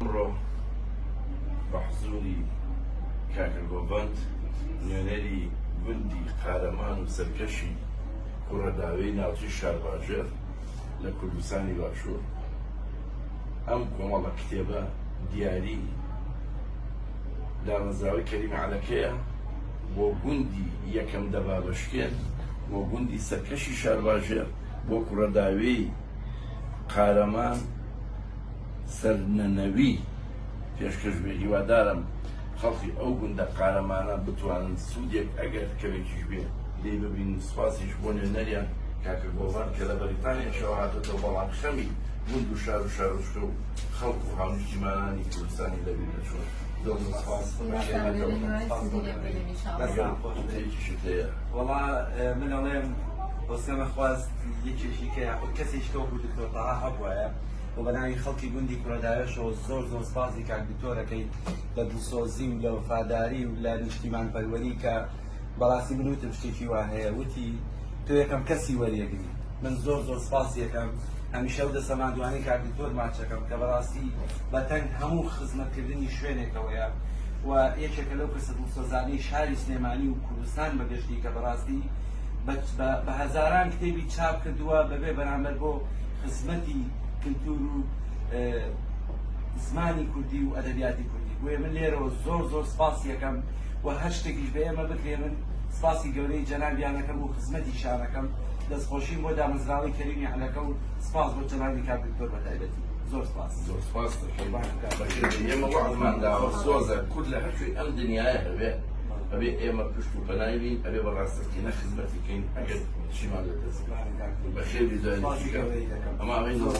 ئەمڕۆ بە حزوری کاکە گۆڤەند نوێنەری گوندی قارەمان و سەرکەشی کوڕەداوێی ناوچەی شارباژێڕ لە کوردستانی باشوور ئەم کۆمەڵە کتێبە دیاری دامەزراوەی کەریم عەلەکەیە بۆ گوندی یەکەم دەبابەشکێن بۆ گوندی سەرکەشی شارباژێڕ بۆ کوڕەداوێی قارەمان سەرنەنەوی پێشکەش بێ هیوادارم خەڵکی ئەو گوندە قارەمانە بتوانن سوودێک ئەگەر کەمێکیش بێ لێی ببینن سوپاسیش بۆ نوێنەریان کاکە گۆڤان کە لە بەریتانیاشەوە هاتۆتەوە بەڵام خەمی گوند و شار و شارۆچکە و خەڵک و هاونیشتیمانانی کوردستانی لەبیر نەچووە زۆر زۆر سوپاس ئەگەر وتەیەکیشت هەیە. وەڵا من ئەڵێم خۆزگەمە خواست یەکێکی کە یاخود کەسێکی کە وەکو دکتۆر تەها هەبوایە و بە ناوی خەڵکی گوندی کوڕەداوێشەوە زۆر زۆر سپاسی کاک دکتۆرەکەی لە دڵسۆزی و لە وەفاداری و لە نیشتیمان پەروەری کە بەڕاستی من وتم شتێکی وا هەیە وتی تۆ یەکەم کەسی وەریەگری من زۆر زۆر سپاسی یەکەم هەمیشە ئەو دەستە ماندوانەی کاک دکتۆر ماچەکەم کە بەڕاستی بە تەنگ هەموو خزمەتکردنی شوێنێکەوەیە و یەکێکە لەو کەسە دڵسۆزانەی شاری سلێمانی و کوردستان بەگشتی کە بەڕاستی بە هەزاران کتێبی چاپ کردووە بەبێ بەرامبەر بۆ خزمەتی کلتور و زمانی کوردی و ئەدەبیاتی کوردی بۆیە من لێرەوە زۆر زۆر سپاسی یەکەم و هەر شتێکیش بە ئێمە بکرێ من سپاسی گەورەی جەنابیانەکەم و خزمەتی شانەکەم دەستخۆشیم بۆ دامەزراوەی کەریمی عەلەکە و سپاس بۆ جەنابی کاک دکتۆر بە تایبەتی زۆر سپاس. زۆر سپاس دەکەین. ئێمە وەعدمان داوە سۆزە کورد لە هەر کوێی ئەم دنیایە هەبێ ئەبێ ئێمە پشت و پەنای بین ئەبێ بە ڕاستەقینە خزمەتی کەین ئەگەر چیمان لە دەست بێت. بەخێر بێی جارێکی دیکە. ئەمە ئەمەی زۆر.